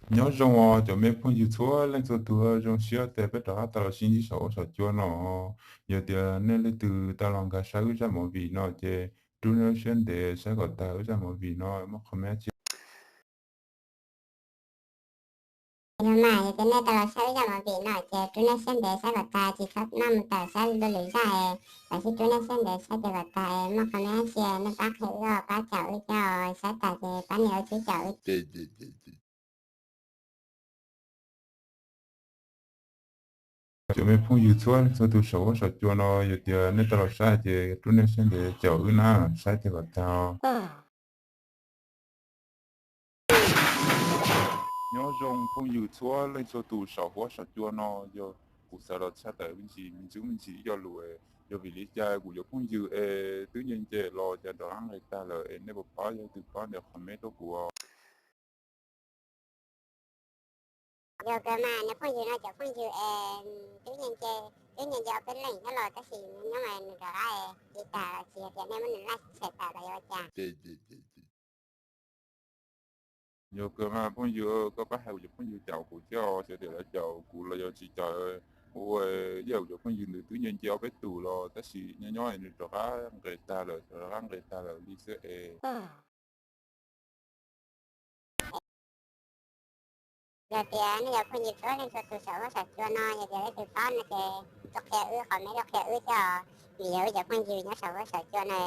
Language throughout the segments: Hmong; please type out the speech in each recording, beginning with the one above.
Nyob zoo os cov me phooj ywg txhua leej txhua tus, zoo siab tias peb rov qab tau los sib ntsib saum huab saum cua no. Yog tias nej leej twg tau los nkag saib wb zaj movie no ces rub nej lub siab ntev saib kom tag wb zaj movie no, muaj qhov me dab tsi. Yog mas, yog tias nej tau los saib wb zaj movie no ces rub nej siab ntev saib kom tag, tsis txhob maj mus tawm saib dua lwm zaj es, tab sis rub nej siab ntev saib tias kom tag es muaj qhov me dab tsi nej pab qhia wb, pab caum wb thiab os, saib tag ces pab nias lub tswb caum wb. Cov me phooj ywg txhua leej txhua tus saum huab saum cua no, yog tias nej tau los saib ces rub nej siab ntev caum wb na, saib tias kom tag. Nyob zoo phooj ywg txhua leej txhua tus saum huab saum cua no, yog kuv xav los tshaj tawm me ntsis me ntsis me ntsis ib co lus, yog vim li cas kuv cov phooj ywg es twb nce nce los cas rov qab nqis tag lawm es nej puas paub, yog leej twg paub no comment tuaj kuv. Yog kawg mas, nws phooj ywg no cov phooj ywg es twb nce nce, twb nce nce ob peb leeg nyob los tab sis nyob mas nws rov qab li tag los tsis yog tias nej muab nws laij tshem tawm los yog ua cas. Yog kawg mas phooj ywg, koj pab hais kuv cov phooj ywg caum kuv thiab os, xyov tias lawv caum kuv los yog tsis caum, ua yog kuv cov phooj ywg ntawd twb nce nce ob peb tus los tab sis nyob nyob nws rov qab nqis tag lawm, rov qab nqis tag lawm li xwb es. Yog tias nej cov phooj ywg txhua leej txhua tus saum huab saum cua no, yog tias leej twg paub no ces tuaj qhia wb, comment tuaj qhia wb thiab os, vim yog wb cov phooj ywg nyob saum huab saum cua no,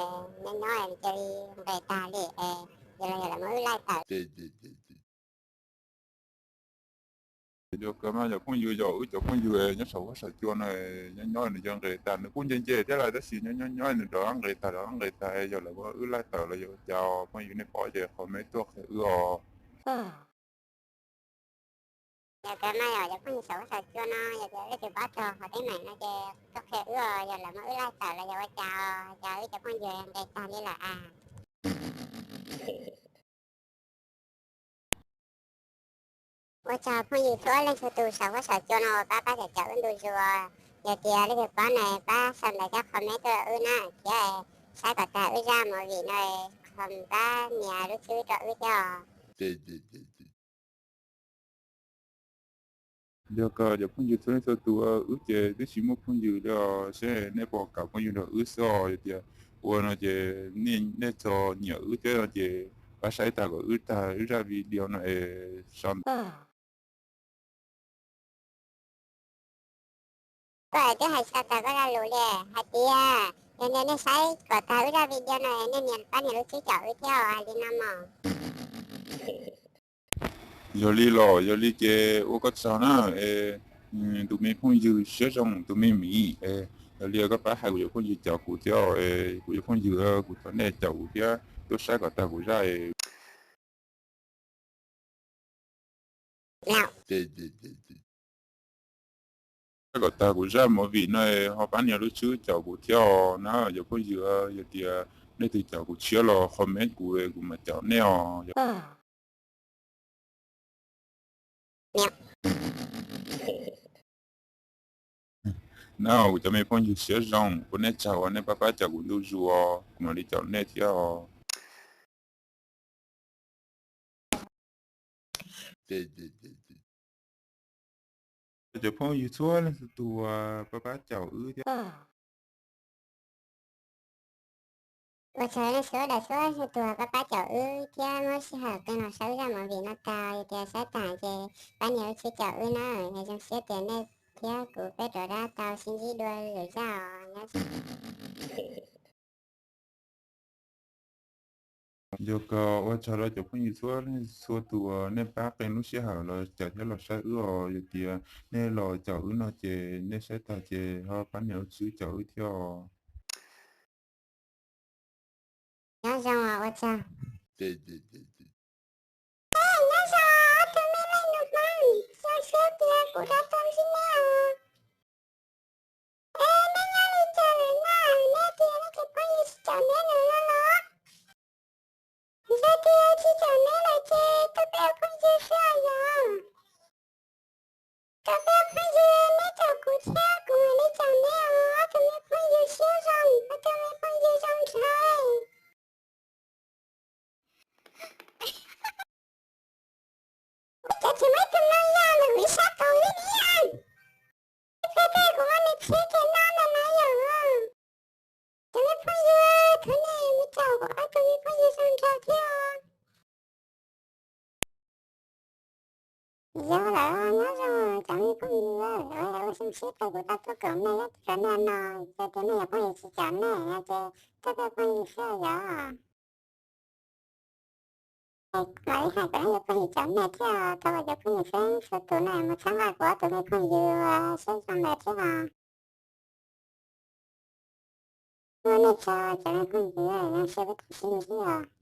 nyob nyob cia li nqis tag li es, yog los yog lawv muab wb laij tawm. Yog kawg mas cov phooj ywg, yog wb cov phooj ywg nyob saum huab saum cua no, nyob nyob nws cia nqis tag, nws kuj nce nce thiab lawm tab sis nyob nyob nyob nws rov qab nqis tag, rov qab nqis tag es yog lawv muab wb laij tawm los yog ua cas os, phooj ywg nej paub ces comment tuaj qhia wb os. Yog kawg mas yog cov phooj ywg saum huab saum cua no, yog tias leej twg paub txog qhov teeb meem no ces tuaj qhia wb os, yog lawv muab wb laij tawm los yog ua cas os, cas wb cov phooj ywg nqis tag li lawm as. Ua tsaug phooj ywg txhua leej txhua tus saum huab saum cua no uas pab pab caum caum wb ntu zus. Yog tias leej twg paub no pab sau ntawv thiab comment tuaj rau wb na thiab, saib kom tag wb zaj movie no, pab nias lub tswb rau wb thiab os. Yog kawg cov phooj ywg txhua leej txhua tus, wb ces twb tsis muaj phooj ywg li os, seb nej puas kam phooj ywg nrog wb xwb os. Yog tias ua no ces nej txog nyiam wb thiab no ces pab saib tag kom wb tag wb zaj video no es sau ntawv. Koj twb hais txog tag koj zaj lus li hais tias yog nej saib kom tag wb zaj video no es nej nias pab nias lub tswb caum wb thiab os, hais li no mog. Yog li los yog li ces ua koj tsaug na, es tus me phooj ywg siab zoo, tus me miv, yog li koj pab hais kuv cov phooj ywg caum kuv thiab, kuv cov phooj ywg, kuv thov nej caum kuv thiab tuaj saib kom tag kuv zaj. Saib kom tag kuv zaj movie no ho pab nias lub tswb caum kuv thiab os na cov phooj ywg. Yog tias nej twg caum kuv tshiab los comment kuv, kuv mam caum nej os. Na kuv cov me phooj ywg siab zoo, ua nej tsaug uas nej pab pab caum kuv ntu zus, kuv mam li caum nej thiab os. Cov phooj ywg txhua leej txhua tus pab pab caum wb thiab. Ua tsaug nej sawv daws txhua leej txhua tus pab pab caum wb thiab muab sij hawm qee los saib wb zaj movie no tag. Yog tias saib tag ces pab nias lub tswb caum wb na, es zoo siab tias nej thiab kuv peb rov qab tau sib ntsib dua lwm zaj os. Yog kawg ua tsaug rau cov phooj ywg txhua leej txhua tus uas nej pab qee lub sij hawm los caum thiab los saib wb os. Yog tias nej los caum wb no ces nej saib tag ces ho pab nias lub tswb caum wb thiab os. Nyob zoo os, ua tsaug. Nyob zoo ob tug me leej nus Hmoob, zoo siab tias kuv rov tau ntsib nej os. Es nej nyob li cas lawm na, nej tias nej cov phooj ywg tsis caum nej lawm los? Yog tias tsis caum nej lawm ces tus peb ua phooj ywg xwb yog. Tus peb ua phooj ywg, neb caum kuv thiab kuv mam li caum neb os, ob tug me phooj ywg siab zoo, ob tug me phooj ywg zoo ntshaw. Yog lawm, nyob zoo cov me phooj ywg, ua siab ntsib tau kuv tau tuaj koom nej nyob rau nej no, ces tias nej yog phooj ywg tsis cov nej no ces tuaj tuaj phooj ywg xwb yog. Mam li hais kom nej cov phooj ywg cov nej thiab, thov kom cov phooj ywg seb xyov tus no mus txhawb nqa kuv ob tug me phooj ywg siab zoo lawm thiab os. Ua nej tsaug cov me phooj ywg, zoo siab peb tau sib ntsib os.